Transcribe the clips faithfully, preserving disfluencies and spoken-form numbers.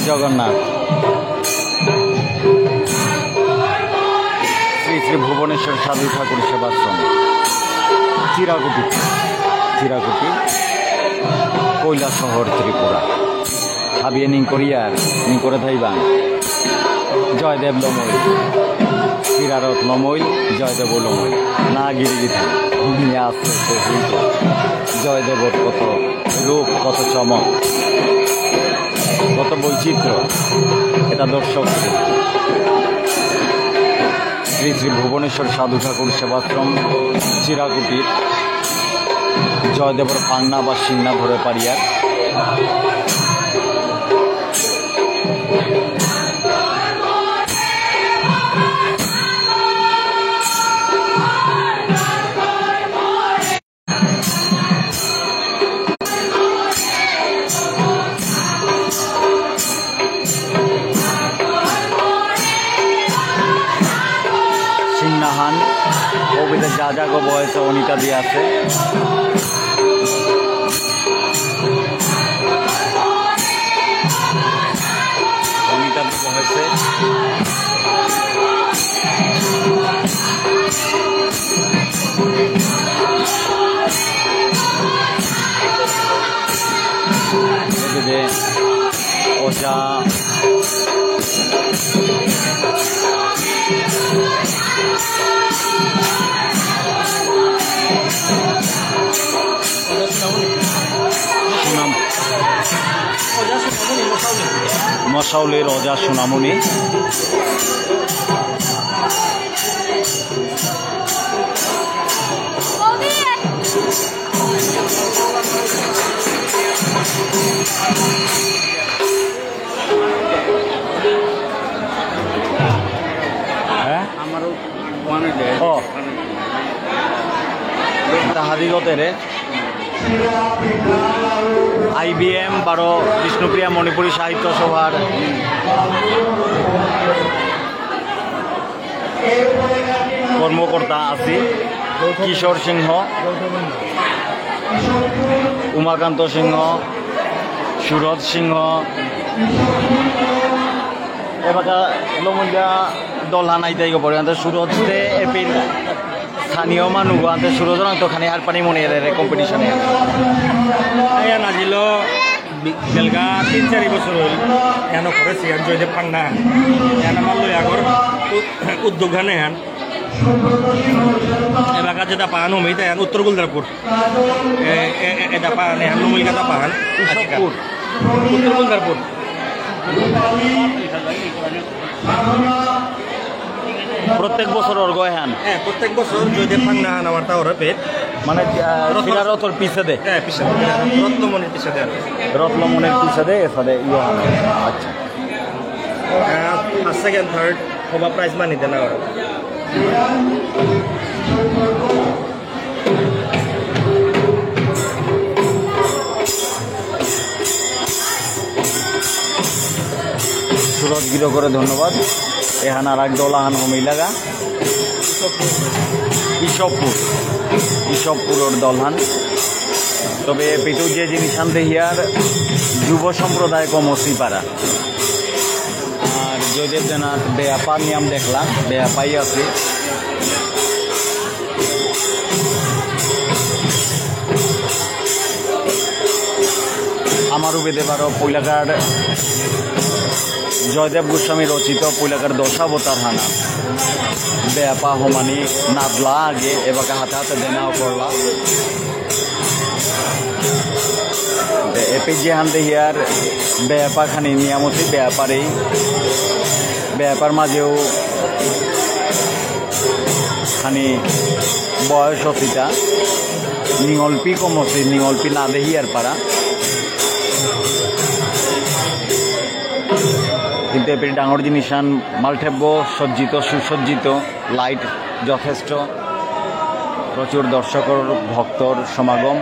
জগন্নাথ। শ্রী শ্রী ভুবনেশ্বর সাধু ঠাকুর সেবাশ্রম, চিরাকুটি, চিরাকুটি, কৈলাসহর, ত্রিপুরা। হাবিয়ে নিংকরিয়ার, নিংকরে থাইবাং। জয়দেব লমইল, চিরারত লমইল, জয়দেব লমইল। না গিরি গিথা, নিয়ে আসতে আসতে হইল। জয়দেবর কত রূপ, কত চমক, কত বৈচিত্র্য, এটা দর্শক। শ্রী শ্রী ভুবনেশ্বর সাধু ঠাকুর সেবাশ্রম, চিরাকুটির জয়দেবর পাংনা বা সিংনা ধরে পারিয়ার। সিংনাহান, কবিতা যা যা গো বয়সে অনিতা দিয়ে আছে। অনিতা দিয়ে বয়সে। এদিকে ওজা। সুনাম। মশাউলির ওজা সোনামণি। হ্যাঁ? ও। তাহাদিগতেরে আইবিএম বারো বিষ্ণুপ্রিয়া মণিপুরী সাহিত্য সভার কর্মকর্তা আছি, কিশোর সিংহ, উমাকান্ত সিংহ, সুরজ সিংহ, এবাকা লমুঞ্জা দলহান আইতাই গো পরে, আনতে সুরজ দে এপিল স্থানীয় মানুষ, আনতে সুরজ রাং তো খানি হারপানি মনে রে কম্পিটিশনে। আয়া নাজিলো। বি-, বেলগা তিন চারি বছর হইল, এনো করেছি, আর জয়দেব পাংনা, এনো আমার লই আগর উ-, উদ্যোগ হানে হান। এলাকা যেটা পাহান হমিতা হান উত্তর গুলদারপুর। এ, এ, এ, এটা পাহান, এ, হান লুমিলকাতা পাহান। ইসবপুর। উত্তর গুলদারপুর। প্রত্যেক বছর অর্ঘ এহান? হ্যাঁ, প্রত্যেক বছর জয়দেব পাংনা হান আমার তা ওরা পেট। মানে, আহ, রথ- শিলারথর পিছেদে? হ্যাঁ, পিছেদে। রথলমনির পিছেদে আর কি। রথলমনির পিছেদে, এসাদে, ইয়ে হান। আচ্ছা। আহ, first, second, third, হবা prize money দেনা ওরা। সুরজ গিরকরে ধন্যবাদ। এহান আর এক দল আহান হমিলাগা। ইসবপুর। ইসবপুরর দলহান। তবে পিটু যে জিনিস আনতে হিয়ার যুব সম্প্রদায় কম অসি পারা। আর জয়দেব দেনাত বেয়াপা নিয়াম দেখলাম, বেয়াপাই আছে। আমার উবেদে বারো পৈলাকার জয়দেব গোস্বামী রচিত পৈলাকার দশাবতার হানা। বেয়াপা হমানি নাদলা আগে এবাকা হাতে হাতে দেনাও করলা। এপিজে হানতে হিয়ার বেয়াপা খানি নিয়ামতি বেয়াপারেই বেয়াপার মাঝেও খানি বয়স অসিতা নিঙলপি কম অসি নিঙলপি না দেহিয়ার পারা। কিন্তু এপির ডাঙর জিনিস আন মালঠেব্য সজ্জিত সুসজ্জিত। লাইট যথেষ্ট, প্রচুর দর্শকর ভক্তর সমাগম।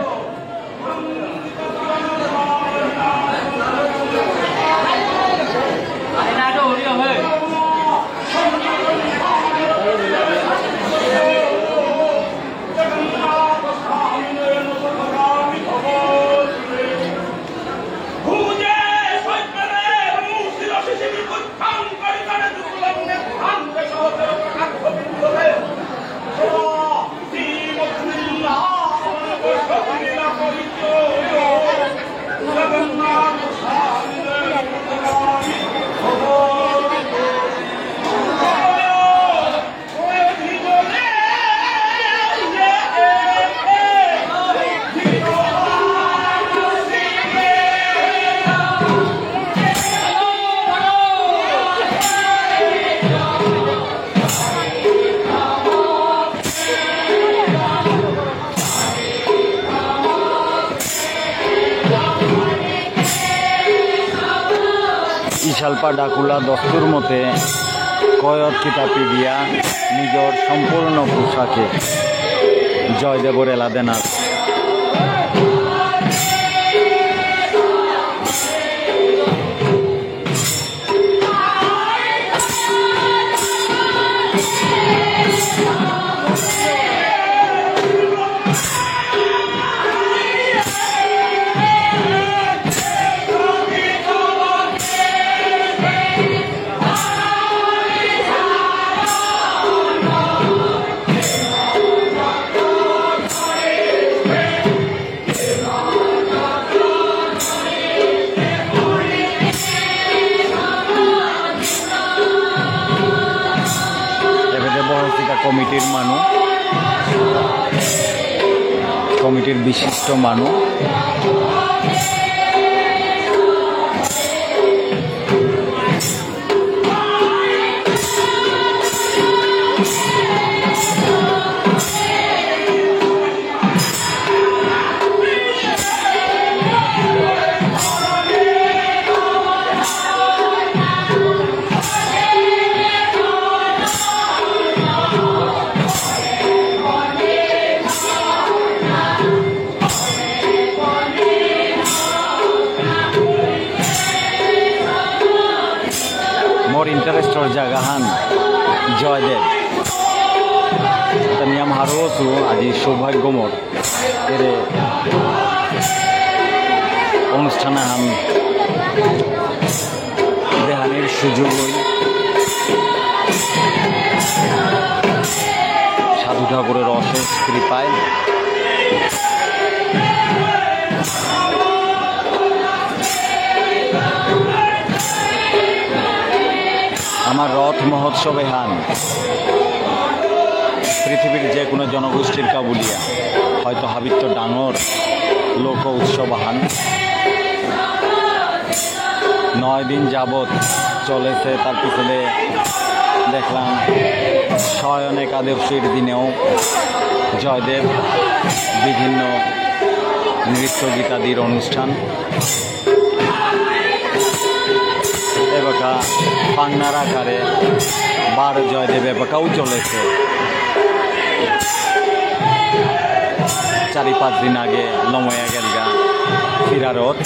শালপা ডাকুলা দস্তুর মতে কয়ত কিতা পিদিয়া নিজর সম্পূর্ণ পোশাকে জয়দেবর এলা দেনার। এবেদে বহেসিকা কমিটির মানু, কমিটির বিশিষ্ট মানু। মোর ইন্টারেস্টর জাগাহান জয়দেব। তা নিয়াম হারৌসু আজি সৌভাগ্য মোর। এরে অনুষ্ঠান আহান দেহানির সুযোগ হই। সাধু ঠাকুরের অশেষ কৃপায় আমার রথ মহোৎসব এহান পৃথিবীর যে কোনো জনগোষ্ঠীর কা বুলিয়া হয়তো হাবিত্ত ডাঙর লোক উৎসব আহান। নয় দিন যাবত চলেছে, তার পিছনে দেখলাম শয়ন একাদশীর দিনেও জয়দেব বিভিন্ন নৃত্য গীতাদির অনুষ্ঠান। এবাকা পাংনার আকারে বারো জয়দেব এবাকাও চলেছে। চারি পাঁচ দিন আগে লময়া গেলগা ফিরারত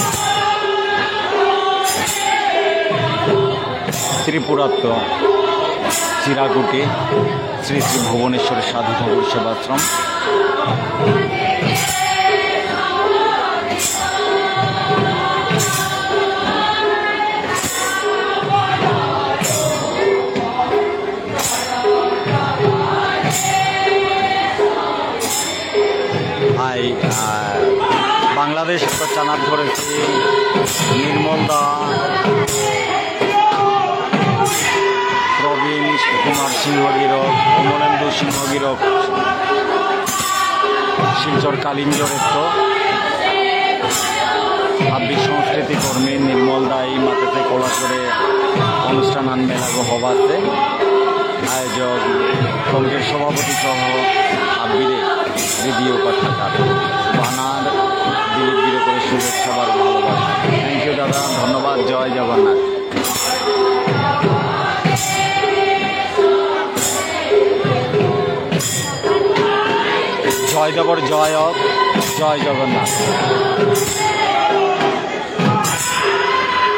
ত্রিপুরাত্ত চিরাকুটি শ্রী শ্রী ভুবনেশ্বর সাধু ঠাকুর সেবাশ্রম। হাই, আহ, বাংলাদেশ তো চানাত করেছি, নির্মল দা, প্রবীণ কুমার সিংহ গিরক, অমলেন্দু সিংহ গিরক, শিলচর কালিঞ্জরেত্ত, হাব্বি সংস্কৃতি কর্মী নির্মল দাই মাতেতে কলাসরে অনুষ্ঠান আন মেলাগো হবাতে আয়োজক কমিটির সভাপতি সহ হাব্বিরে রেডিও পাঠাকার বানার দিলীপ গিরকরে শুভেচ্ছা বারো ভালোবাসা। থ্যাংক ইউ দাদা, ধন্যবাদ। জয় জগন্নাথ। জয়দেবর জয় হোক, জয় জগন্নাথ।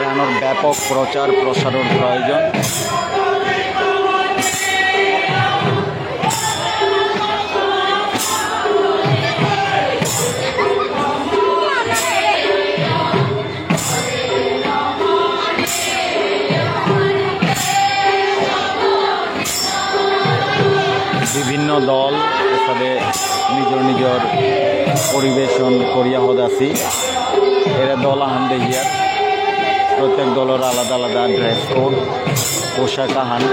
এহানর ব্যাপক প্রচার প্রসারর প্রয়োজন। বিভিন্ন দল এসাদে নিজর নিজর পরিবেশন করিয়া হদাসি। এরা দল আহান দেহিয়ার, প্রত্যেক দলর আলাদা আলাদা ড্রেস কোড, পোশাক আহান।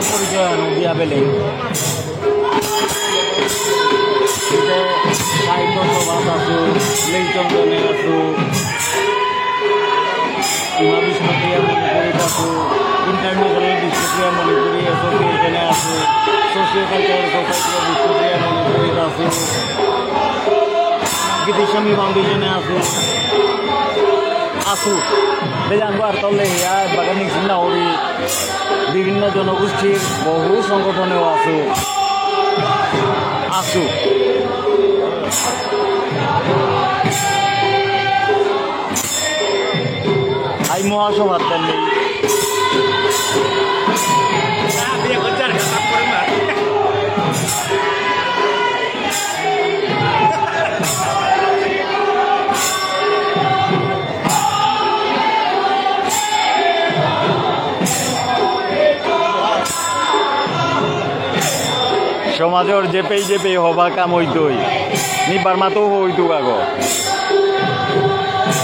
পরিচয় আনো দিয়া বেলে। এতে সাহিত্য সভাত আছো, লেইচন্দনে আছো, ইমা বিষ্ণুপ্রিয়া মণিপুরীত আছো, ইন্টারন্যাশনাল বিষ্ণুপ্রিয়া মণিপুরী এসোসিয়েশনে আছো, socio cultural society of Bishnupriya মণিপুরীত আছো, গীতিস্বামী ফাউন্ডেশনে আছো। আছো। বেজান বার তলে ইয়া বাগান নিংসিং না হবি। বিভিন্ন জনগোষ্ঠীর বহু সংগঠনেও আছো। আছো। আই মহাসভার তেমনি। সমাজর যেপেই যেপেই হবা কাম হইতই। নি বার্মাতেও হইতু আগো।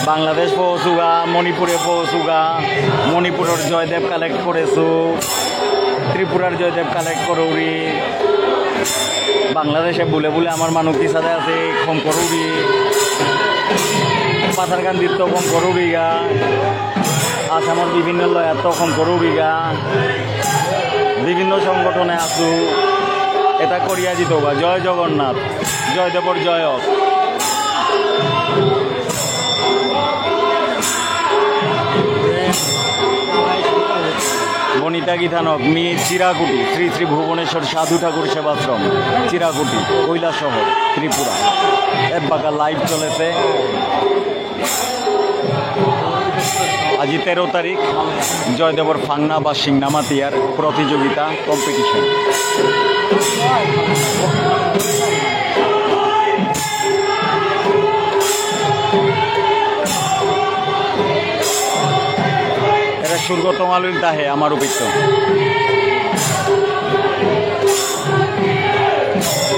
বাংলাদেশ পৌঁছুগা, মণিপুরে পৌঁছুগা, মণিপুরর জয়দেব কালেক্ট করেছু, ত্রিপুরার জয়দেব কালেক্ট করৌরি। বাংলাদেশে বুলে বুলে আমার মানু কিসাদে আছে, কম করৌরি। পাথারকান্দিত তো কম করৌরিগা। আসামর বিভিন্ন লয়াত তো কম করৌরিগা। বিভিন্ন সংগঠনে আছো। এটা করিয়া জিতৌগা। জয় জগন্নাথ। জয়দেবর জয় হোক। বনিতা গীতানক, মি চিরাকুটি, শ্রী শ্রী ভুবনেশ্বর সাধু ঠাকুর সেবাশ্রম, চিরাকুটি, কৈলাসহর, ত্রিপুরা। এবাকা লাইভ চলেছে। আজি তেরো তারিখ, জয়দেবর ফাংনা বা সিংনামাতিয়ার প্রতিযোগিতা, কম্পিটিশন। এরা সুরগ টঙালুইল তাহে আমার অভিজ্ঞ।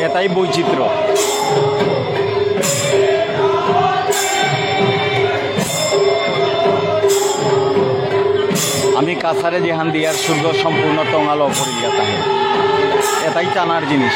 এটাই বৈচিত্র্য। আমি কাছারে যেহান দিয়ার সুরগ সম্পূর্ণ টঙাল অপরিজ্ঞাত আহে। এটাই টানার জিনিস।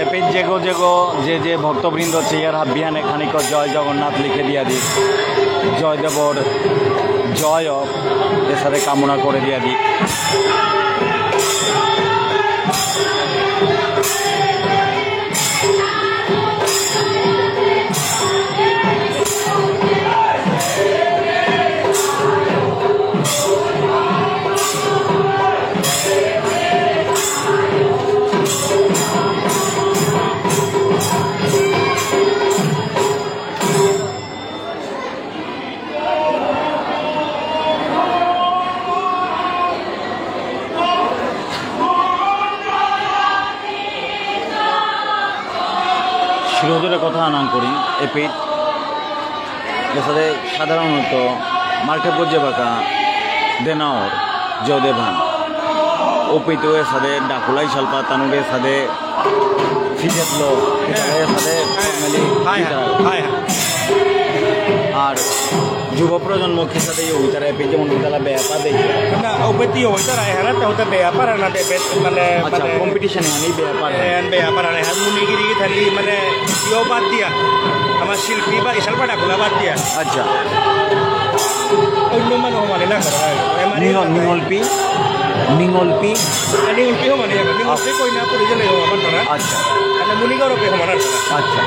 এপেই যেগো যেগো যে যে ভক্তবৃন্দ চেয়ার হাবিহানে খানিক জয় জগন্নাথ লিখে দিয়া দি। জয়দেবর জয় হোক, এসারে কামনা করে দিয়া দি। শ্রোতাদের কথা আনান করি, এপেই এসাদে সাধারণত মাল্টে পর্যায়ে বাকা দেনাওর জয়দেবহান। ওপেইতো এসাদে ডাকুলাই সালপা তানুরে এসাদে ফিজেতলো, এসাদে, এসাদে হ্যাঁ। Normally হায়, ফিজা। হায়, হায়। আর যুব প্রজন্ম কিসাদে ইয়ে হইতারা, এপেই যেমন হইতারা বেয়াপা দেখি। না, ওপেইতো হইতারা, এহানাত হইতা বেয়াপা, না দে, বে-, মানে, আচ্ছা, মানে, competition এহানি বেয়াপা। এহান বেয়াপা, এহান মুনিগিরি থালি, মানে, ইয়ো বাদ দিয়া, আমার শিল্পী বা ইশালপা ডাকুলা বাদ দিয়া। আচ্ছা। অন্য মানু সমানে না করে, এমানে নিঙল-, না করে। নিঙলপি, নিঙলপি। আর নিঙলপি সমানে না করে, নিঙলপি কই না, পুরি জেলে সমান না। আচ্ছা। মানে মুনিগরপে সমান না। আচ্ছা।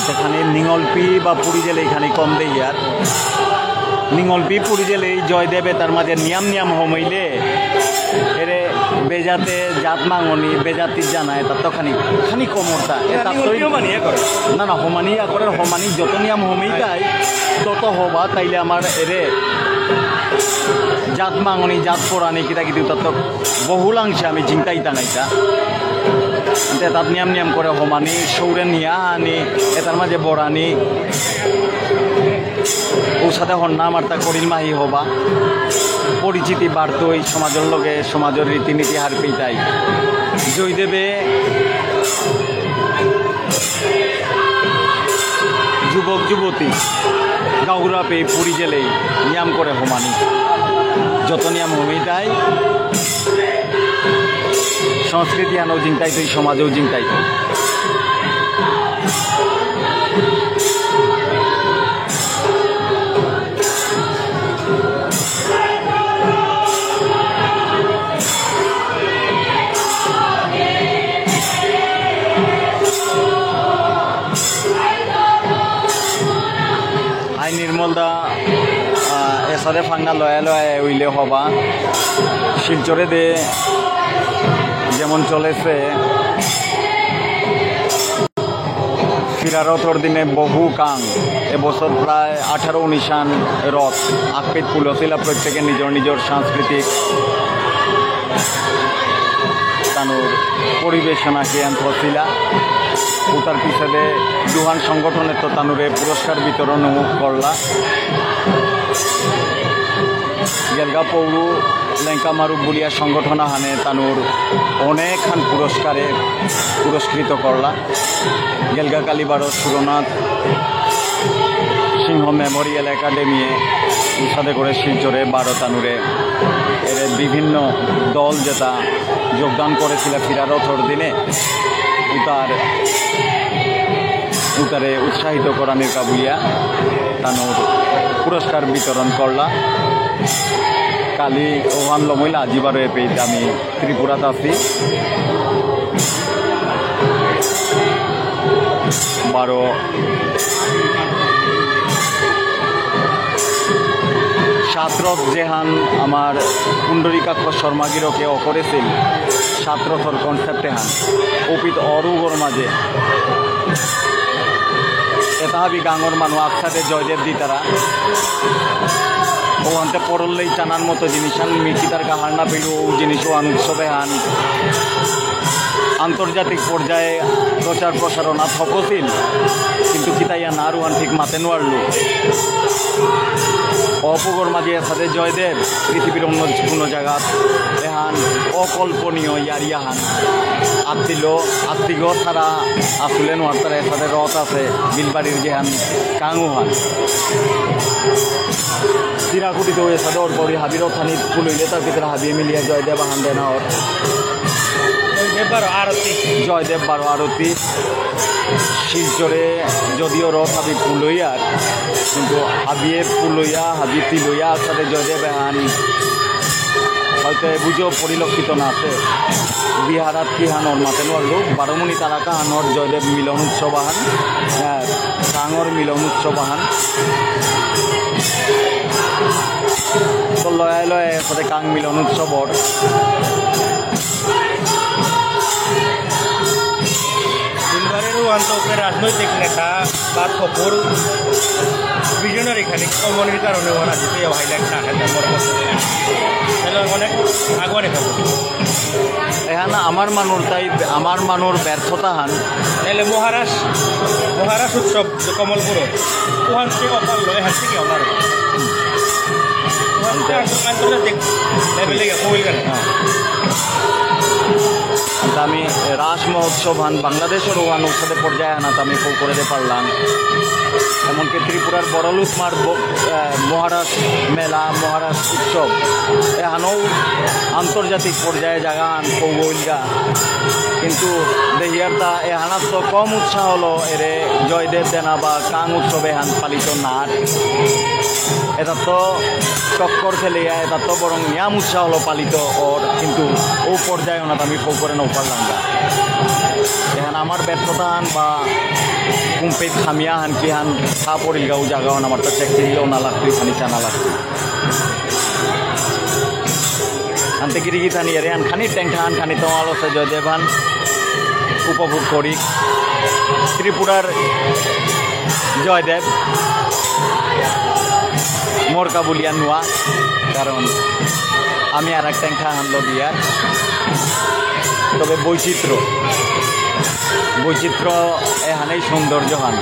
এখানে নিঙলপি বা পুরি জেলে এখানে কম দেই আর। নিঙলপি পুরি জেলে জয়দেবে তার মাঝে নিয়াম নিয়াম হমাইলে, এরে বেজাতে জাত মাঙনি, বেজাতি জানা, এটা তো খানি, খানি কমরতা। না, এটা তো নিঙলপি সমানে করে। না, না, সমানে ইয়া করে, সমানে যত নিয়াম হমেই তাই, তত হবা, তাইলে আমার এরে জাত মাঙনি, জাত পরানি, কিতা কিতি উতাত্ত বহুলাংশে আমি জিংতাই তাঙাইতা। আনতে তাত নিয়াম নিয়াম করে হমানি, সৌরে নিয়া আনি, এতার মাঝে বরানি, ঔসাদে হন্না আমার তা করিল মাহি হবা। পরিচিতি বাড়তই, সমাজর লগে, সমাজর রীতিনীতি হারপেইতাই। জয়দেবে যুবক যুবতী, গাউরাপে পুরি জেলেই নিয়াম করে হমানি। যত নিয়াম হমিতাই, সংস্কৃতি আনো জিংতাই তুই, সমাজেও জিংতাই তুই। আই নির্মল দা, আহ, এসাদে ফাংনা লয়া লয়া উইলে হবা। শিলচরে দে যেমন চলেছে, ফিরা রথর দিনে বহু কাং, এবছর প্রায় আঠারো উনিশান রথ আকপিত পুলসিলা, প্রত্যেকে নিজর নিজর সাংস্কৃতিক তানুর পরিবেশনা কিয়ান থসিলা। উতার পিছেদে দুহান সংগঠনে তো তানুরে পুরস্কার বিতরণ করলা। গেলগা পৌরু লেঙ্কা মারুপ বুলিয়া সংগঠন আহানে তানুর অনেকহান পুরস্কারে পুরস্কৃত করলা। গেলগা কালিবারো সুরনাথ সিংহ মেমোরিয়াল একাডেমিয়ে উসাদে করে শিলচরে বারো তানুরে এরে বিভিন্ন দল যেতা যোগদান করেছিল ফিরা রথর দিনে উতার উতারে উৎসাহিত করানির কাবুলিয়া তানুর পুরস্কার বিতরণ করলা। কালি ওহান লমইলা আজি বারো এপেইতে আমি ত্রিপুরাত আছি। বারো সাত রথ যেহান আমার পুণ্ডরীকাক্ষ শর্মা গিরকে অকরেছিল, সাত রথর কনসেপ্ট এহান ওপিত অরুগর মাঝে এটা হাবি গাঙর মানু আকসাদে জয়দেব দিতারা। ওহানতে পড়লেই চানার মতো জিনিস আন মিকিতার কাহার না পেলু ও জিনিস ওহান উৎসবে হান আন্তর্জাতিক পর্যায়ে প্রচার প্রসারণা থকছিল, কিন্তু কিতাইয়া নারুহান ঠিক মাতে নোয়ারলু। অপুগর মাঝে এসাদে জয়দেব পৃথিবীর অন্য কোনো জায়গা এহান অকল্পনীয় ইয়ারিয়াহান। আত্তিলো, আত্তিগো তারা আসলে নোয়ারতারা এসাদে রথ আছে, বিলবাড়ির যেহান কাঙুহান। চিরাকুটিতে এসাদে ওর বড়ি হাবির রথানি পুলইলে তার ভিতরে হাবিয়ে মিলিয়া জয়দেব আহান দেনা ওর। জয়দেব বারো আরতি। জয়দেব বারো আরতি। শিলচরে যদিও রথ হাবি পুলইয়ার, কিন্তু হাবিয়ে পুলইয়া, হাবি তিলইয়া, সাথে জয়দেব এহান হয়তো এ বুঝেও পরিলক্ষিত না আছে। বিহারাত কি হানর মাতে নোয়ারলু, বারোমণি তারা কাহানর জয়দেব মিলন উৎসব আহান, আহ, কাঙর মিলন উৎসব আহান। তো লয়ায় লয়ায় সাথে কাং মিলন উৎসবর। দিলবারের ওহান তো উপরে রাজনৈতিক নেতা বা থকুর visionary খানি কমনির কারণে ওহান আজি পেয়ে হাইলাইট না হয় তার মনে করতে। তাহলে অনেক আগুয়ানি থাকবে। এহান আমার মানুর তাই, আমার মানুর ব্যর্থতা হান। তাহলে মহারাজ, মহারাজ উৎসব যে কমলপুর, ওহান থেকে অপার লয়, হাত থেকে অপার। ওহান থেকে আন্ত-, আন্তর্জাতিক level এ গিয়ে কমিল কেন? হ্যাঁ। তা আমি রাস মহোৎসব হান বাংলাদেশের ওহান উৎসবে পর্যায়ে আনাত আমি ফোন করে দিয়ে পারলাম। এমনকি ত্রিপুরার বড়লুতমার ব-, আহ, মহারাস মেলা, মহারাস উৎসব, এহানও আন্তর্জাতিক পর্যায়ে জায়গা আন কৌগইলগা। কিন্তু দেহিয়ার তা এহানাত তো কম উৎসাহ হলো এরে জয়দেব দেনা বা কাং উৎসব এহান পালিত নার। এটা তো টক্কর খেলিয়া, এটা তো বরং নিয়াম উৎসাহ হলো পালিত ওর, কিন্তু ও পর্যায়ে ওনাত আমি ফোন করে নৌকার লাঙ্গা। এহান আমার ব্যর্থতা আন বা কুম্পে খামিয়া হান কি হান থা পড়িল গাউ জায়গা হান আমার তো চেক দিলেও না লাগতো, খানি চা না লাগতো। আনতে গিরি গিথানি এরে আন খানি টেংঠা আন খানি তোমালো সে জয়দেব হান উপভোগ করি। ত্রিপুরার জয়দেব। মোর কা বুলিয়া নুয়া, কারণ আমি আর এক টেংখা হান লগ ইয়ার। তবে বৈচিত্র্য, বৈচিত্র্য এহানেই সৌন্দর্য হান।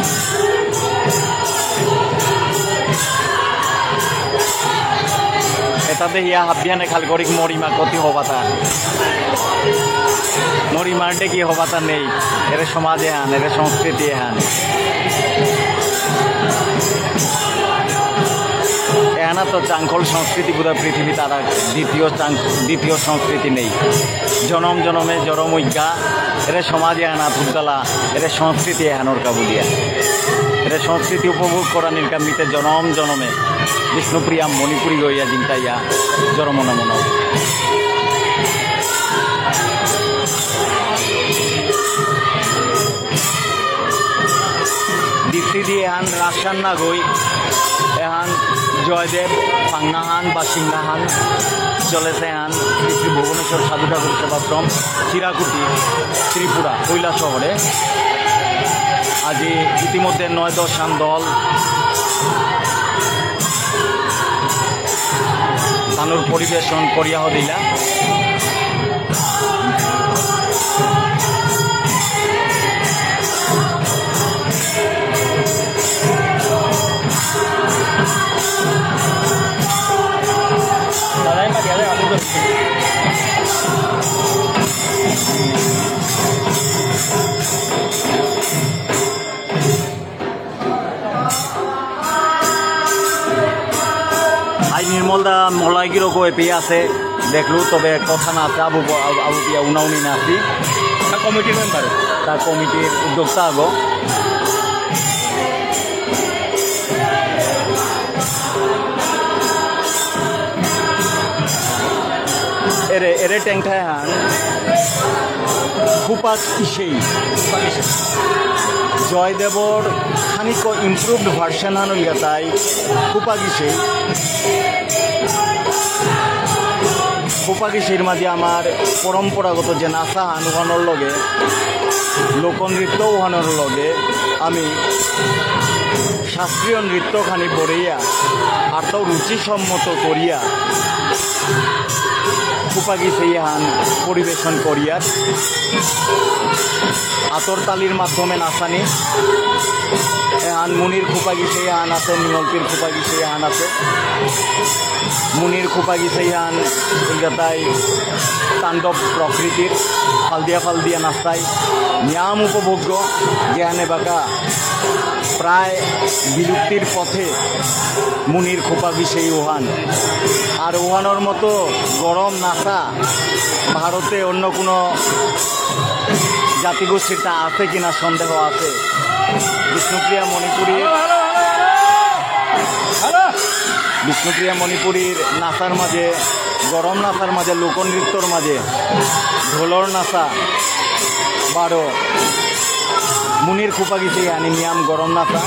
এটাতে ইয়া হাবিয়ানে খাল করিক মরিমা কতি হবাতা। মরিমার ডে কি হবাতা নেই। এরে সমাজ এহান, এরে সংস্কৃতি এহান। এহানা তো চাংখল সংস্কৃতি বোধহয় পৃথিবীত আর দ্বিতীয় চাং-, দ্বিতীয় সংস্কৃতি নেই। জনম জনমে জরম উজ্ঞা, এরে সমাজ এহানা ফুটগালা, এরে সংস্কৃতি এহানর কা বুলিয়া। এরে সংস্কৃতি উপভোগ করানির কা মিতে জনম জনমে বিষ্ণুপ্রিয়া মণিপুরী গইয়া জিন্তাইয়া জরম নমন। দিত্তি দি এহান রাসহান না গই, এহান জয়দেব পাংনাহান বা সিংনাহান চলেছে এহান শ্রী শ্রী ভুবনেশ্বর সাধু ঠাকুর সেবাশ্রম, চিরাকুটি, ত্রিপুরা, কৈলাসহরে। আজি ইতিমধ্যে নয় দশ হান দল তানুর পরিবেশন করিয়া হদিলা। আই নির্মল দা মলাইগিরকো এপি আছে, দেখলু, তবে কথা না আছে, আবু, আবু, আবু পিয়া উনাউনি না আছি। তা কমিটির মেম্বার। তা কমিটির উদ্যোক্তা আগো। এরে, এরে টেংঠায় হান। খুপাক ইসেই। জয়দেবর খানিক improved version হান হইয়া তাই খুপাক ইসেই। খুপাক ইসেইর মাঝে আমার পরম্পরাগত যে নাচা হান ওহানর লগে, লোকনৃত্য ওহানর লগে আমি শাস্ত্রীয় নৃত্য খানি বড়িয়া, আর তাও রুচিসম্মত করিয়া, খুপাক ইসেই হান পরিবেশন করিয়ার। আতর তালির মাধ্যমে নাচানি। এহান মুনির খুপাক ইসেই হান আছে, নিঙলপির খুপাক ইসেই হান আছে। মুনির খুপাক ইসেই হান, ইলগাতাই তাণ্ডব প্রকৃতির, ফালদিয়া ফালদিয়া নাচতাই। নিয়াম উপভোগ্য, যেহানে বাকা প্রায় বিলুপ্তির পথে মুনির খুপাক ইসেই ওহান। আর ওহানর মতো গরম নাচা ভারতে অন্য কোনো জাতিগোষ্ঠীর তা আছে কিনা সন্দেহ আছে। বিষ্ণুপ্রিয়া মণিপুরীর, বিষ্ণুপ্রিয়া মণিপুরীর নাচার মাঝে, গরম নাচার মাঝে, লোকনৃত্যর মাঝে, ঢোলর নাচা, বারো মুনির খুপাক ইসেই হানি নিয়াম গরম নাচা,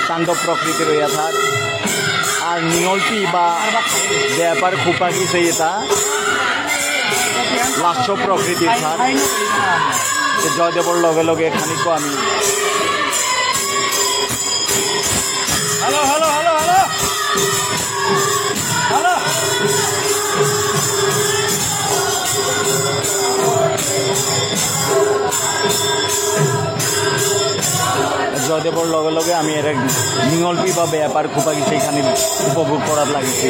তাণ্ডব প্রকৃতি রইয়া থাক। আর নিঙলপি বা বেয়াপার খুপাক ইসেই এতা লাস্য প্রকৃতির থাক। তো জয়দেবর লগে লগে খানিক আমি hello, hello, hello, hello. Hello. জয়দেবর লগে লগে আমি এর এক নিঙলপি বা বেয়াপার খুপাক ইসেই খানি উপভোগ করাত লাগিছি।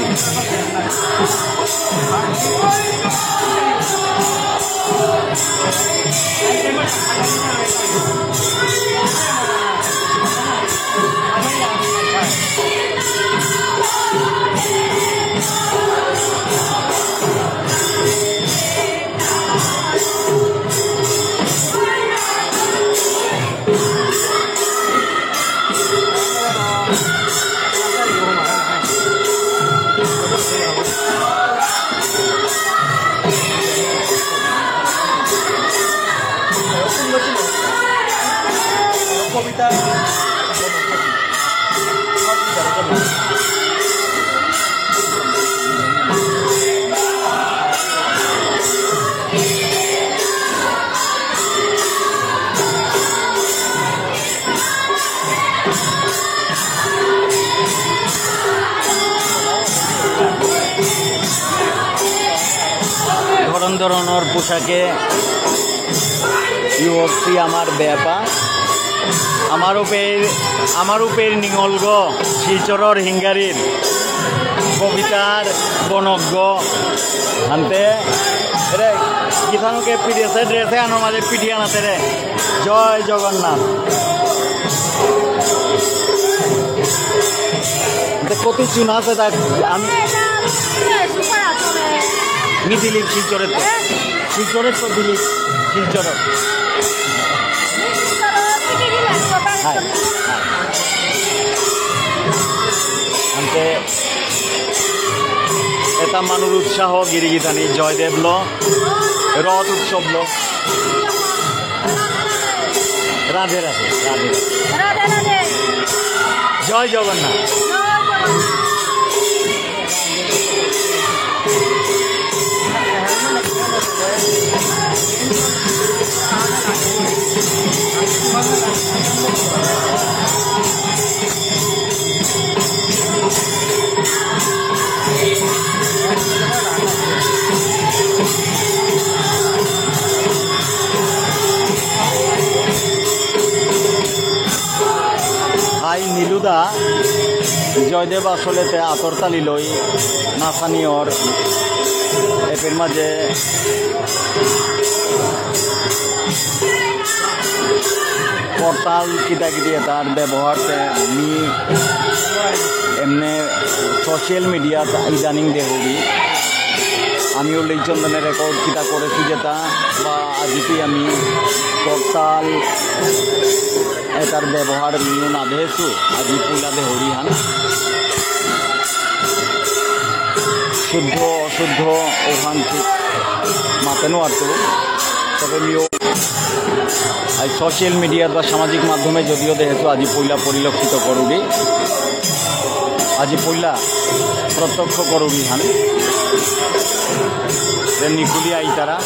ধরনর পোশাকে ইউএফসি আমার বেপা। আমার উপের, আমার উপের নিঙলগ, শিলচরর হিঙ্গারির কবিতার বনজ্ঞ। আনতে, এরে, কিষাণকে পিডিএসএ ড্রেসে আনো মাঝে পিডিয়া নাতে রে। জয় জগন্নাথ। এতে কত চুনা আছে তা আমি সুপার আসলে। মি দিলীপ শিলচরে তো। শিলচরে তো দিলীপ শিলচর। High, high. আনতে এটা মানুর উৎসাহ গিরিগিথানি জয়দেবলো, রথ উৎসবলো। রাধে রাধে, রাধে রাধে। রাধে রাধে। জয় জগন্নাথ। জয় জগন্নাথ। হাই নীলুদা, জয়দেব আসলেতে আতর তালি লই নাচানি অর এপের মাঝে করতাল কিতা কিতি এতার ব্যবহারতে মি এমনে সোশ্যাল মিডিয়াত ইদানিং দেহুরি। আমি উল্লেখ চন্দনে রেকর্ড কিতা করেছি যেটা বা আজিতে আমি করতাল এটার ব্যবহার মিও না দেহেছু, আজি পয়লা দেহুরি হান। শুদ্ধ অশুদ্ধ ওহান ঠিক মাতে নোয়ারতো। তবে মিও আজ সোশ্যাল মিডিয়া বা সামাজিক মাধ্যমে যদিও দেহেছু আজি পয়লা পরিলক্ষিত করুরি, আজি পয়লা প্রত্যক্ষ করুরি হান। তে নিকুলি আইতারা।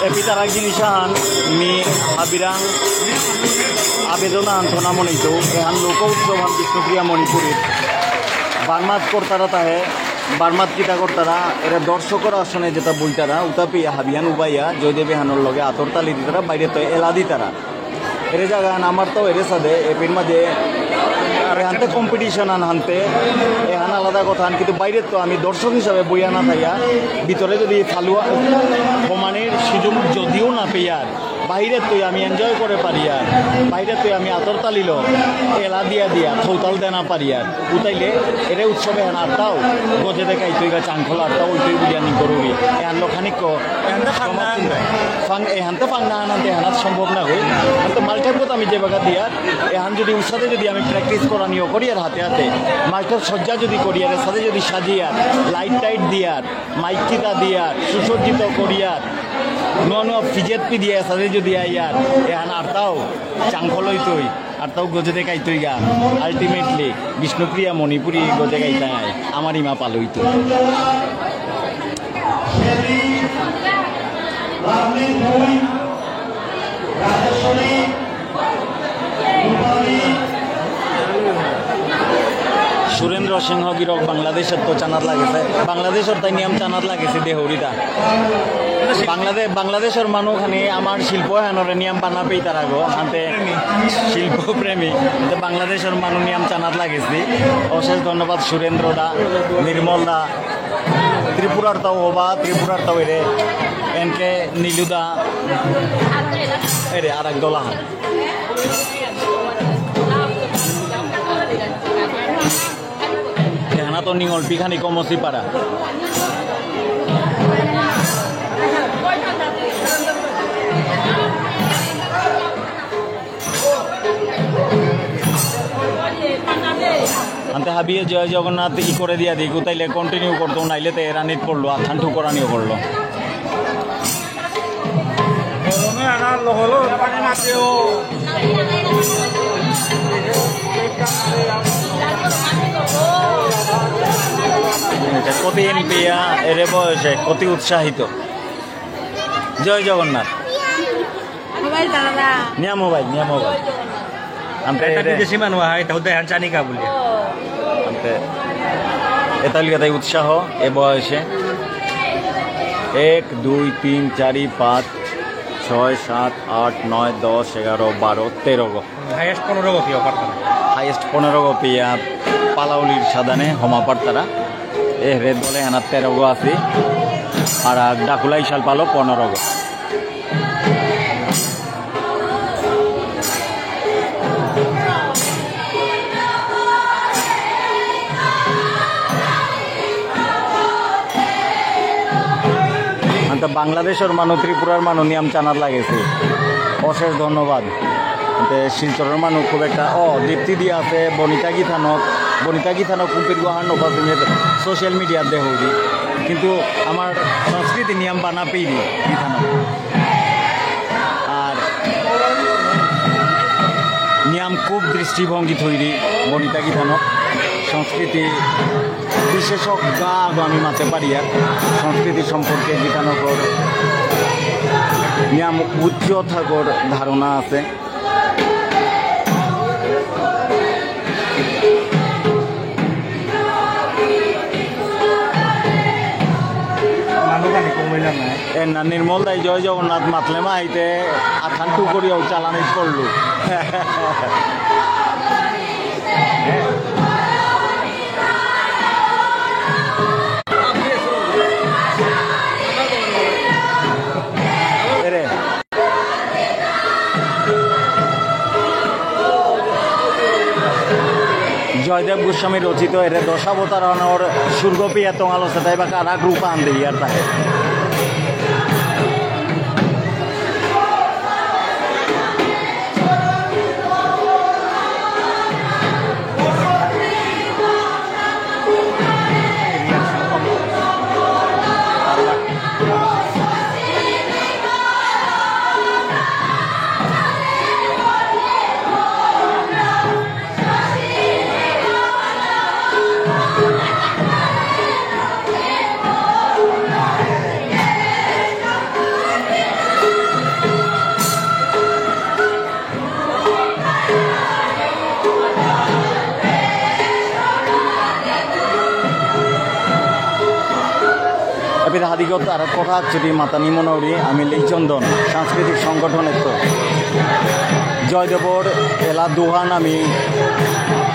এপিতার আগ জিনিস আহান মি হাবিরাং আবেদন আহান থনা মনিতৌ, এহান লোক উৎসব আহান বিষ্ণুপ্রিয়া মণিপুরী। বার্মাত করতারা তাহে, বার্মাত কিতা করতারা, এরা দর্শকর আসনে যেটা বইতারা, উতা পেয়া হাবিয়ান উবাইয়া, জয়দেব এহানর লগে আতর তালি দিতারা, বাইরে তো এলা দিতারা। এরে জায়গা আহান আমার তো এরে সাদে, এপির মাঝে এহানতে কম্পিটিশন আহান হানতে, এহান আলাদা কথা আহান, কিন্তু বাইরে তো আমি দর্শক হিসাবে বইয়া না থাইয়া, ভিতরে যদি ফালুয়া, সমানের সুযোগ যদিও না পেয়ার, বাইরে তো আমি এনজয় করে পারিয়ার, বাইরে তো আমি আতর তালিলো, এলা দিয়া দিয়া, থৌতাল দেনা পারিয়ার। উতাইলে এরে উৎসবে হান আরতাও, গজে দেখাইতই গা চাংখল আরতাও, ওইতই বুলিয়া নি করুরি। এহান লোখানিক ক-, এহানতে ফাংনা আনবে। ফাং-, এহানতে ফাংনা আনান্তে এহানাত সম্ভব না হই। এহানতে মালঠেপত আমি যে বাগা দিয়ার, এহান যদি উৎসাদে যদি আমি প্র্যাকটিস করানিও করিয়ার হাতে হাতে, মালঠেপ সজ্জা যদি করিয়ার, এর সাথে যদি সাজিয়ার, লাইট টাইট দিয়ার, মাইক কিতা দিয়ার, সুসজ্জিত করিয়ার, নুয়া নুয়া ফিজেত পি দিয়া এসাদে যদি আইয়ার, এহান আরতাও চাংখল হইতই, আরতাও গজে দেখাইতই গা। Ultimately, বিষ্ণুপ্রিয়া মণিপুরী গজে গাইতাই, আমার ইমা পালইতই। সুরেন্দ্র সিংহ গিরক বাংলাদেশত তো চানাত লাগেছে, বাংলাদেশর তাই নিয়ম চানাত লাগেছে দেহরিতা। বাংলাদেশ, বাংলাদেশর মানুষ খানি আমার শিল্প হানরে নিয়ম বানা পেইতারা গো, হাতে শিল্প প্রেমী। তো বাংলাদেশর মানুষ নিয়ম চানাত লাগেছে। অশেষ ধন্যবাদ সুরেন্দ্র দা, নির্মল দা, ত্রিপুরার তাও হবা, ত্রিপুরার তাও এরে, এনকে নীলুদা, এরে আর এক দলা হান। এহানা তো নিঙল পিখানি কমসি পারা। আনতে হাবিয়ে জয় জগন্নাথ ই করে দিয়া দিক, উতাইলে কন্টিনিউ করতো, নাইলে তে এরানিত পড়লো, আথান ঠুকরানিও করলো। গরমে আনার লগে লগে পানি না দিও। কতি এমপিয়া এরে বয়সে, কতি উৎসাহিত। জয় জগন্নাথ। মোবাইল দাদা। নিয়া মোবাইল, নিয়া মোবাইল। আনতে এটা এরে বিদেশি মানু আহাই, তাহলে দেহান চানি কা বুলিয়া। আনতে এটা লিখা তাই উৎসাহ, এ বয়সে। এক, দুই, তিন, চারি, পাঁচ, ছয়, সাত, আট, নয়, দশ, এগারো, বারো, তেরো গো। হায়েস্ট পনেরো গো পিয়া পারতারা। হায়েস্ট পনেরো গো পিয়া পালাউলির সাদানে হমা পারতারা। এ রেড বলে আনা তেরো গো আছে। আর, আর ডাকুলা ইশাল পালো পনেরো গো। আনতে বাংলাদেশর মানু, ত্রিপুরার মানু নিয়াম চানাত লাগেছে। অশেষ ধন্যবাদ। আনতে শিলচরর মানু খুব একটা, অ, দীপ্তি দিয়া আছে, বনিতা গিথানক, বনিতা গিথানক কুম্পির গুহার নৌকা তুমি সোশ্যাল মিডিয়াত দেখো দি। কিন্তু আমার সংস্কৃতি নিয়াম বানা পেইনি গিথানক। আর নিয়াম খুব দৃষ্টিভঙ্গি তৈরি বনিতা গিথানক। সংস্কৃতি বিশেষজ্ঞ আগ আমি মাতে পারি আর সংস্কৃতি সম্পর্কে গিথানকর নিয়াম উচ্চ থাকর ধারণা আছে। এ না, নির্মল দাই জয় জগন্নাথ মাতলে মা আইতে আথান টু করিয়াও চালানি করলু। এরে। জয়দেব গোস্বামী রচিত এরে দশাবতারণর সুরগোপী এত আলো সেটাই বা কারা গ্রুপ আন দেই আর তাকে। এপিতা হাদিগত আর কথা চুটি মাতানি মনাউরি আমি লেইচন্দন সাংস্কৃতিক সংগঠনের তো জয়দেবর এলা দুহান আমি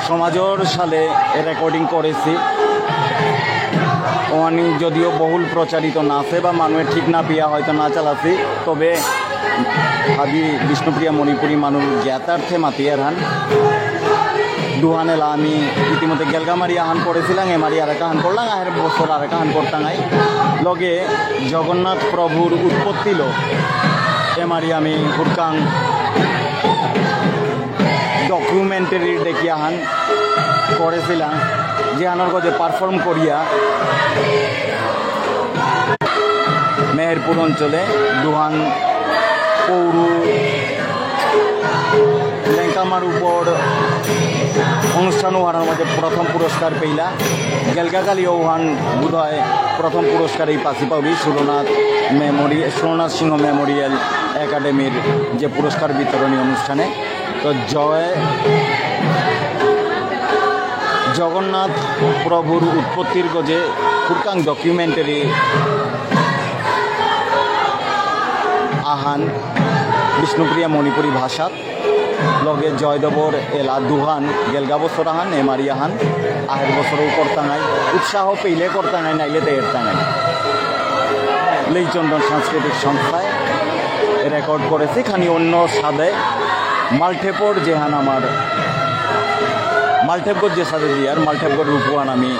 সমাজর সালে রেকর্ডিং করেছি। ওয়ানি যদিও বহুল প্রচারিত না আছে বা মানুষের ঠিক না পিয়া হয়তো না চালাছি, তবে আদি বিষ্ণুপ্রিয়া মণিপুরী মানুষ জ্ঞাতার্থে মাতিয়ার হান। দুহানেলা আমি ইতিমধ্যে গেলগামারি আহান করেছিলাম, এমারি আর এক আহান করলাম, আহের বছর আর এক আহান করতাম আই। লগে জগন্নাথ প্রভুর উৎপত্তিলো এমারি আমি হুরকাং ডকুমেন্টারি দেখি আহান করেছিলাম, যে আনার গজে পারফর্ম করিয়া মেহেরপুর অঞ্চলে দুহান পৌরু লেঙ্কামার উপর অনুষ্ঠান ওহানোর মধ্যে প্রথম পুরস্কার পেইলা। গেলগাকালি ওহান বোধহয় প্রথম পুরস্কার এই পাসি পাউরি সুরনাথ মেমোরিয়াল, সুরনাথ সিংহ মেমোরিয়াল একাডেমির যে পুরস্কার বিতরণী অনুষ্ঠানে। তো জয় জগন্নাথ প্রভুর উৎপত্তির গজে হুরকাং ডকুমেন্টারি আহান বিষ্ণুপ্রিয়া মণিপুরী ভাষাত লগে জয়দেবর এলা দুহান গেলগা বছর আহান এমারি আহান আহের বছরও করতাঙাই উৎসাহ পেইলে করতাঙাই নাইলে তে এরতাঙাই। লেইচন্দন সাংস্কৃতিক সংস্থায় রেকর্ড করেছি খানি অন্য সাদে মালঠেপর যেহান আমার মালঠেপগর যে সাদে দিয়ার মালঠেপগর রূপহান আমি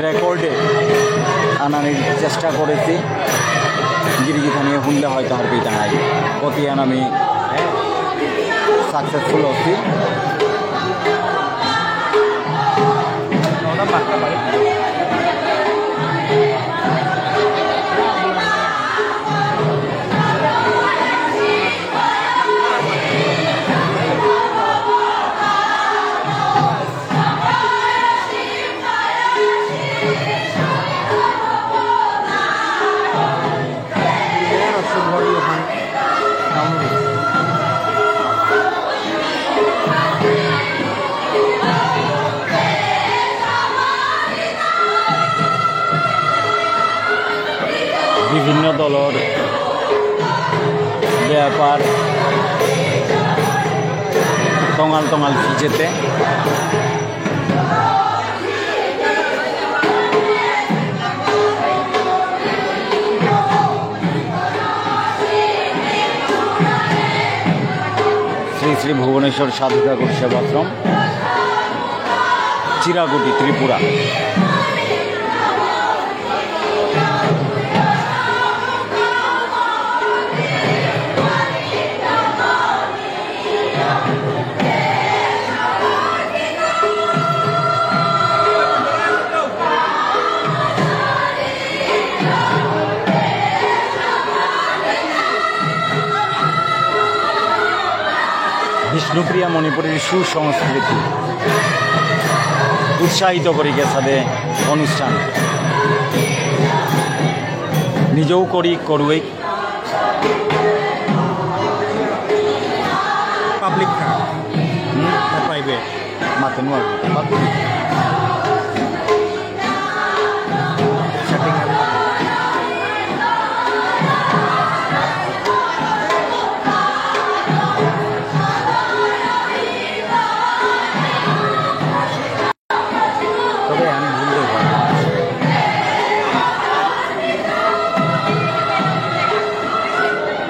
রেকর্ডে আনানির চেষ্টা করেছি। গিরিগিথানি হুনলে হয়তো হারপিতাঙাই। কতিয়ান আমি সাকসেসফুল হচ্ছি। বিভিন্ন দলর ব্যাপার টঙাল টঙাল ফিজেতে। শ্রী শ্রী ভুবনেশ্বর সাধু ঠাকুর সেবাশ্রম, চিরাকুটি, ত্রিপুরা। বিষ্ণুপ্রিয়া মণিপুরীর সুসংস্কৃতি উৎসাহিত করি গেসাদে অনুষ্ঠান। নিজেও করি, করুই। পাবলিক না? হুম? না প্রাইভেট? মাতে নুয়ার। পাবলিক। সেটিং। তবে আমি ভুল দেখলাম।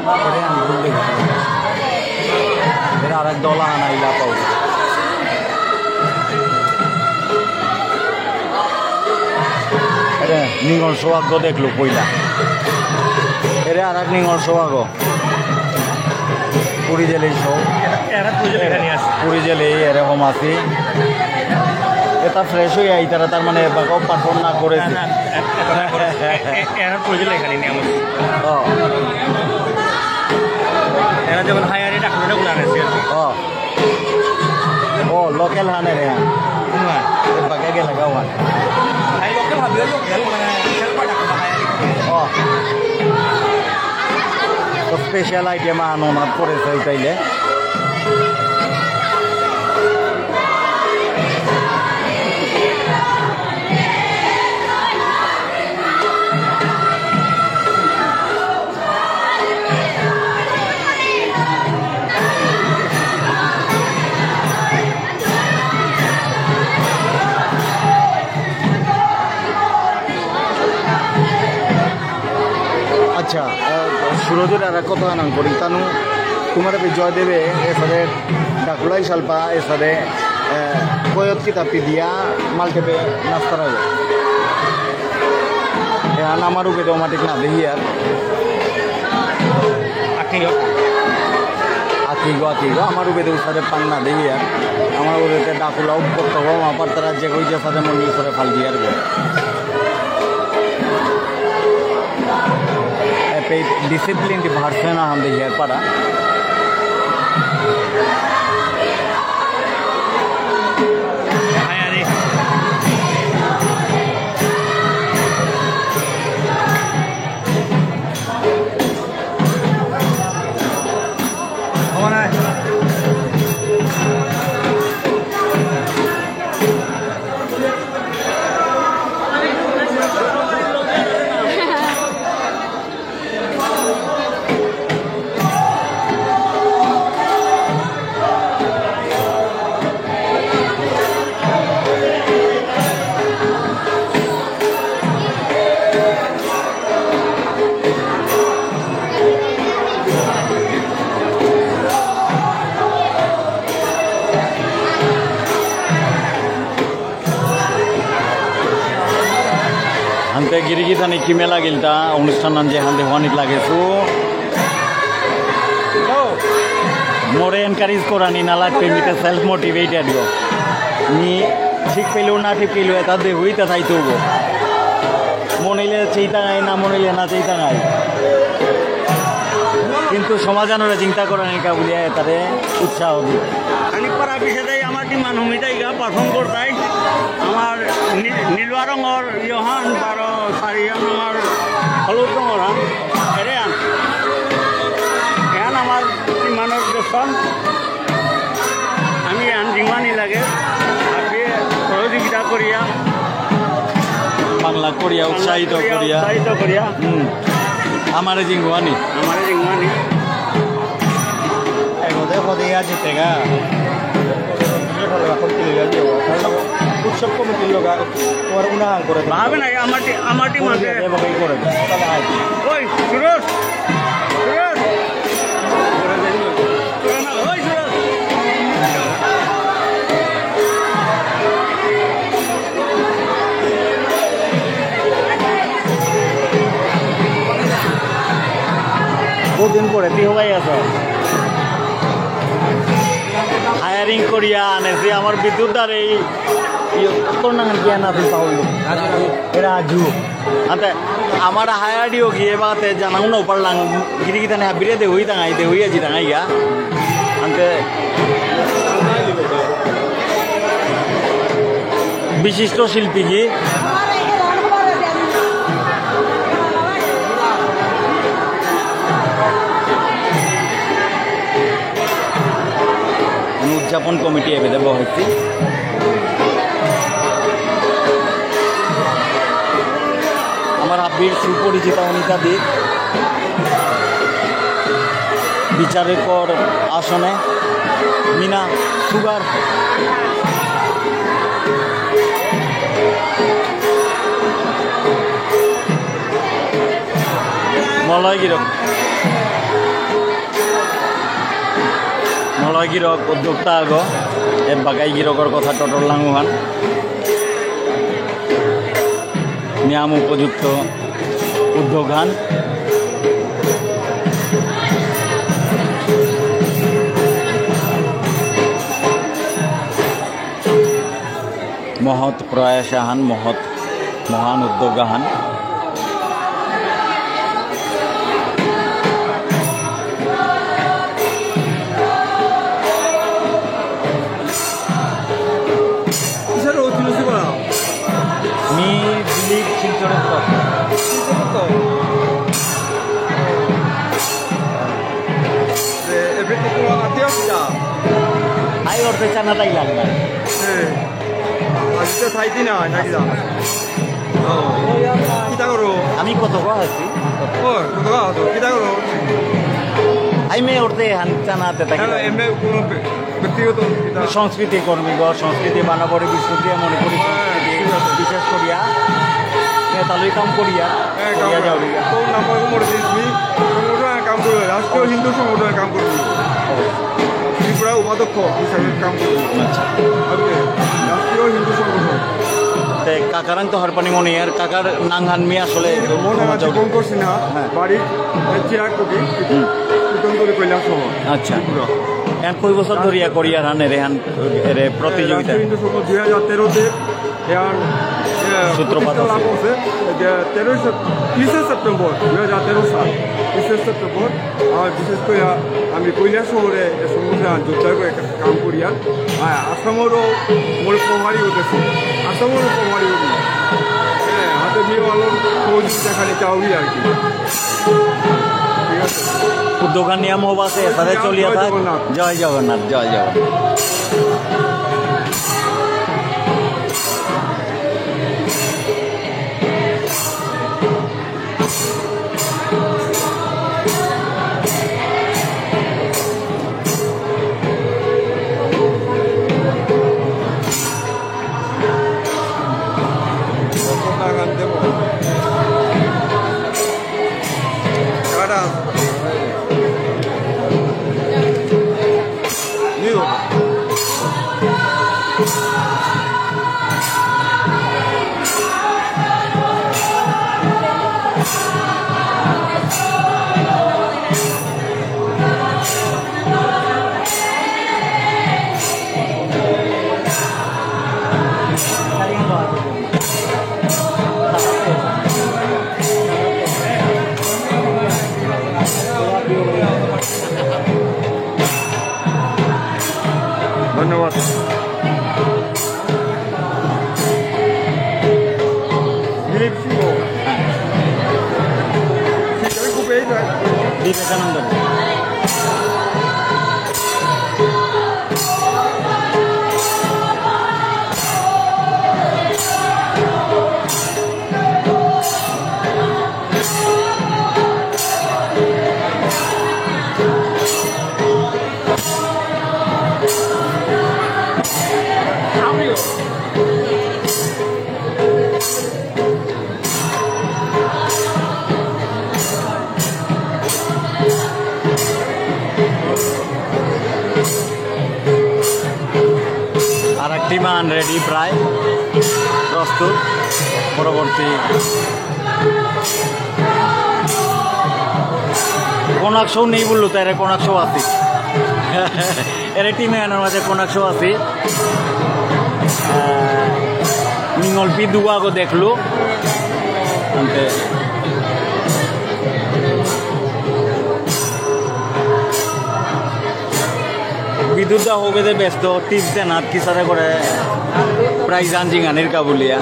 তবে আমি ভুল দেখলাম। এরা আরেক দল আনাইলা পাও। এরে নিঙল সোহাগ দেখলো কইলা। এরে আরেক নিঙল সোহাগ। পুরি জেলেই সব। এরা পুরি জেলে এখানে আছে। পুরি জেলেই এরকম আছি। এটা ফ্রেশ হয়ে আইতারা, তার মানে এবাকাও পারফর্ম না করেছে। না, না, এ-, এ-, এরা পুরি জেলে এখানে নিয়ে আমার। ও। এরা যেমন হায়ারে ডাক্তারে গুলা আছে। ও। ও, লোকাল হানে রে। না। এবাকা গেলে গাওয়া। হাই লোকাল হাবি লোকাল মানে সেলফা ডাক্তার হায়ারে। ও। তো স্পেশাল আইটেম আনো না করে সেই তাইলে। আচ্ছা, আহ, সুরজের আর এক কথা নাম করি, তানু তোমার বিজয় দেবে, এসাদে ডাকুলাই সালপা, এসাদে, আহ, কয়ত কিতা পিদিয়া, মালঠেপে নাস্তারা। এহান আমার উপেতে অমাটিক না দেহিয়ার। আকিগো। আকিগো, আকিগো, আমার উপেতে উসারে পাং না দেহিয়ার। আমার উপেতে ডাকুলা উপত্তক, আমার পারতারা যে কই যে সাথে মন উসারে ফাল দিয়ার গো। এপে ডিসিপ্লিন দি ভার্সন আহান দেহিয়ার পারা। হান্তে গিরিগিথানি কিমে লাগিলতা অনুষ্ঠান আনজে হান্তে হওয়ানিত লাগেসু। মোরে এনকারেজ করানি না লাগতে, মিতে সেলফ মোটিভেটেড গো। মি ঠিক পেলেও না ঠিক পেলেও এটা দেহুইতা চাইতে হবো। মনিলে চেইতা নাই, না মনিলে না চেইতা নাই। কিন্তু সমাধানরে চিন্তা করানিকা বুলিয়া এটারে উৎসাহ দিই। খানিক পর আপিসে যাই, আমার টিম মান হমিতাই গা পারফর্ম করতাই। আমার নি-, নীলুয়া রঙর ইয়হান বারো সারিয়ান আমার হলুদ রঙর হান। এরে আন। এহান আমার টিম মানর দেশন। আমি আন জিমানি লাগে। আপনি সহযোগিতা করিয়া। বাংলা করিয়া, উৎসাহিত করিয়া। উৎসাহিত করিয়া। হুম। আমারে জিঙ্গুয়ানি। আমারে জিঙ্গুয়ানি। এগোতে এগোতে ইয়া জিতেগা। উৎসব কমিটির লোক তোমার উনাহান করে দেবে। ভাবে না, আমার টি-, আমার টিম করে আছে। দেবে, এবাকাই করে দেবে। তাহলে আয়। ওই, সুরজ! সুরজ! ওই, সুরজ! বহুদিন পরে, তুই হবাই আছো? হায়ারিং করিয়া আনেছি আমার বিদ্যুৎ দ্বারে এই, এই, তোর নাম কি না, তুই পাহুল? রাজু। এ রাজু। আতে, আমার হায়ারিও গিয়ে বাতে জানাও না পারলাম, গিরি গিথানে হাবিরে দে হই দাঙাই, দে হই আজি দাঙাই গা। আনতে বিশিষ্ট শিল্পী কি? উদযাপন কমিটি এবেদে বহেছি। আমার হাবির সুপরিচিত অনিতা দি বিচারকর আসনে মিনা সুগার মলয় গিরক। মলয় গিরক উদ্যোক্তা আগ, এ বাগাই গিরকর কথা টটর লাঙুহান। নিয়াম উপযুক্ত উদ্যোগহান। মহৎ প্রয়াস আহান, মহৎ মহান উদ্যোগ আহান। কিসের রোদ তুলসী করা? মি দিলীপ শিলচরের পর। শিলচরের পর। এ, এভরিথিং কোনো আত্মীয় কিতা? আই ওর পেছানা তাই লাগবে। হ্যাঁ। আজকে থাইতি না, নাকি দা? ও। কিতা করো? আমি কত গো আছি। ও, কত গো আছো? কিতা করো? আই মে ওরতে হান চানা তে তাকি। হ্যাঁ, এমনি কোনো ব্য-, ব্যক্তিগত কিতা? সংস্কৃতি কর্মী গো, সংস্কৃতি মানবরী বিষ্ণুপ্রিয়া মণিপুরী হ্যাঁ, সংস্কৃতি, ঠিক আছে। বিশেষ করিয়া, এ, তালুই কাম করিয়া, হ্যাঁ, কাম করিয়া করো। যাওয়া। কোন নাম্বার মোর দিস মি? সংগঠন কাম করবে, রাষ্ট্রীয় হিন্দু সংগঠনে কাম করবে। ত্রিপুরা উপাধ্যক্ষ হিসাবে কাম করবে। আচ্ছা। ওকে, রাষ্ট্রীয় হিন্দু সংগঠন। তে কাকারাং তো হারপানি মনে আর কাকার নাঙহান মি আসলে মনে আছে, সমাজে দীপঙ্কর সিনহা, হ্যাঁ। বাড়ি, এ, চিরাগ কবি, হুম। কীর্তনতলী কৈলাসহর, আচ্ছা। ত্রিপুরা। এখন কয় বছর ধরিয়া করিয়া হান এরে হান, এরে প্রতিযোগিতা? রাষ্ট্রীয় হিন্দু সংগঠন দুই হাজার তেরোতে ইয়ার, এ, সূত্রপাত প্রতিষ্ঠা লাভ আছে। করছে যে তেরোই সেপ-, তিরিশে সেপ্টেম্বর দুই হাজার তেরো সাল, তিরিশে সেপ্টেম্বর, আর বিশেষ করে আমি কৈলাসহরে এ সংগঠন যোদ্ধা করে কা-, কাম করি আর, আর আসামরও মোর প্রভারী হতেছে, আসামরও প্রভারী হতে। হ্যাঁ, হাতে নিয়ে ভালো সহযোগিতা খালি চাউরি আর কি। ঠিক আছে। উদ্যোগ নিয়ম হবাসে এসারে চলিয়া থাক। জয় জগন্নাথ। জয় জগন্নাথ, জয় জগন্নাথ। ধন্যবাদ। দিলীপ সিংহ। বিবেকানন্দ। টিমান রেডি প্রায় প্রস্তুত। পরবর্তী কোনাক শো নেই বললো, তাই রে কোনাক শো আছে। এরে টিমে আনার মাঝে কোনাক শো আছে। আহ, নিঙলপি দুয়াগো দেখলো। আনতে বিদ্যুৎ দা হবে যে ব্যস্ত, টিপস দেনাত কিসারে করে প্রাইজ আনজিং আনির কাবুলিয়া।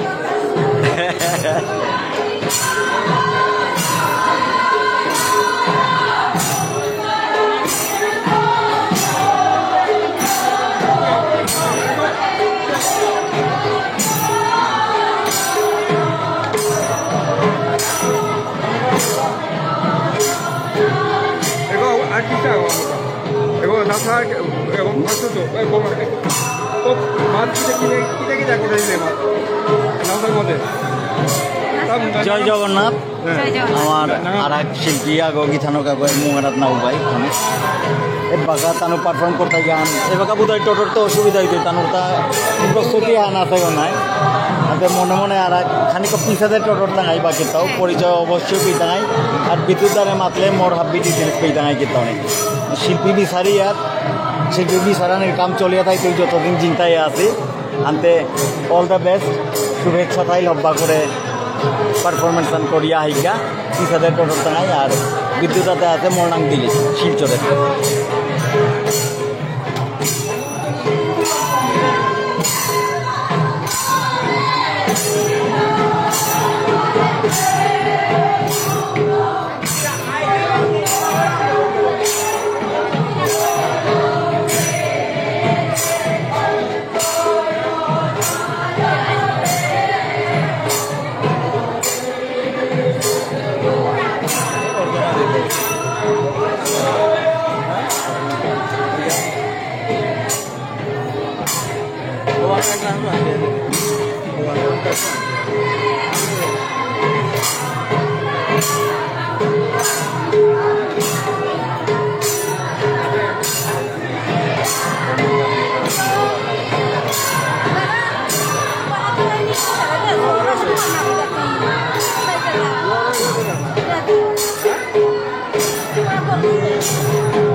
এগো, আর কি চাও আমরা? এগো, দাদা, এগো, মাছ তো, এগো, ও, মাছ কিনে, কিনে, কিনে, কিনে করে দিলে মাছ। নামটার মধ্যে। জয় জগন্নাথ। হ্যাঁ। জয় জগন্নাথ। আমার আর এক শিল্পী আগো গিথানক আগো মুঙেরাত না উবাই মানে। এবাকা তানু পারফর্ম করতে গান। এবাকা বোধহয় টোটোর তো অসুবিধা হইতো। তানুর তা প্রস্তুতি আনা থাকো নাই। আতে মনে মনে আর এক খানিক পিছাতে টোটোর তাঙাই বাকি তাও। পরিচয় অবশ্যই পেয়ে তাঙাই। আর বিদ্যুৎ দ্বারা মাতলে মোর হাব্বি ডিটেলস পেয়ে তাঙাই কিতাও নেই। শিল্পী বিচারি আর শিল্পী বিচারানির কাম চলিয়া থাই তুই যতদিন চিন্তায় আছি। আনতে all the best, শুভেচ্ছা থাইল হব্বা করে পারফরমেন্স আন করিয়া হাইগা, পিসাদের টোটোর তাঙাই আর বিদ্যুৎ আতে আছে মরনাং দিলি, শিলচরে।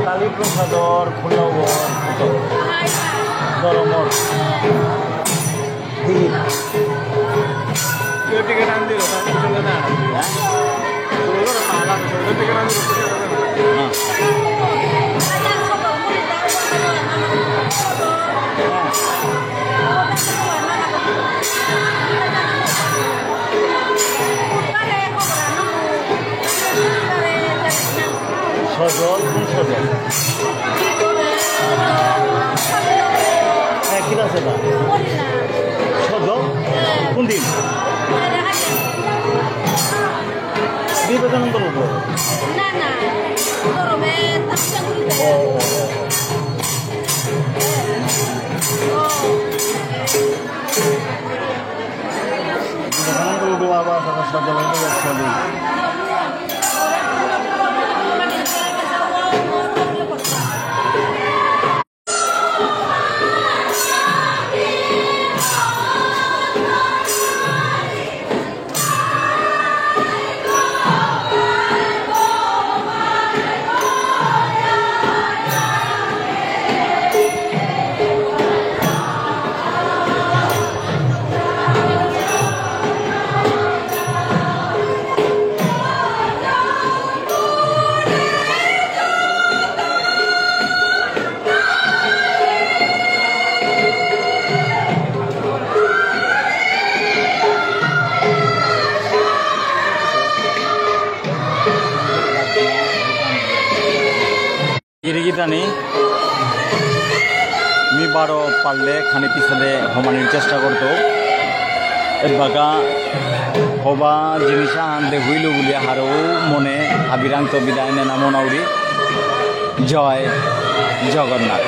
কালীপ্রসাদর খোলা ধর্মর। টিকিট আন দিল, তার পিছনে না। টিকিট আন দিল। সজল, কোন সজল? হ্যাঁ, কি আছে না? সজল? কোন দিন? বিবেকানন্দ রোড। না, না। ও, ও, ও। গিরিগিথানি, মি বারো পারলে খানি পিছনে হমানির চেষ্টা করতো। এবাকা হবা জিনিস আনতে হইল বুলিয়া হারো মনে হাবিরাংতো বিদায় নেনা মনাউরি। জয় জগন্নাথ।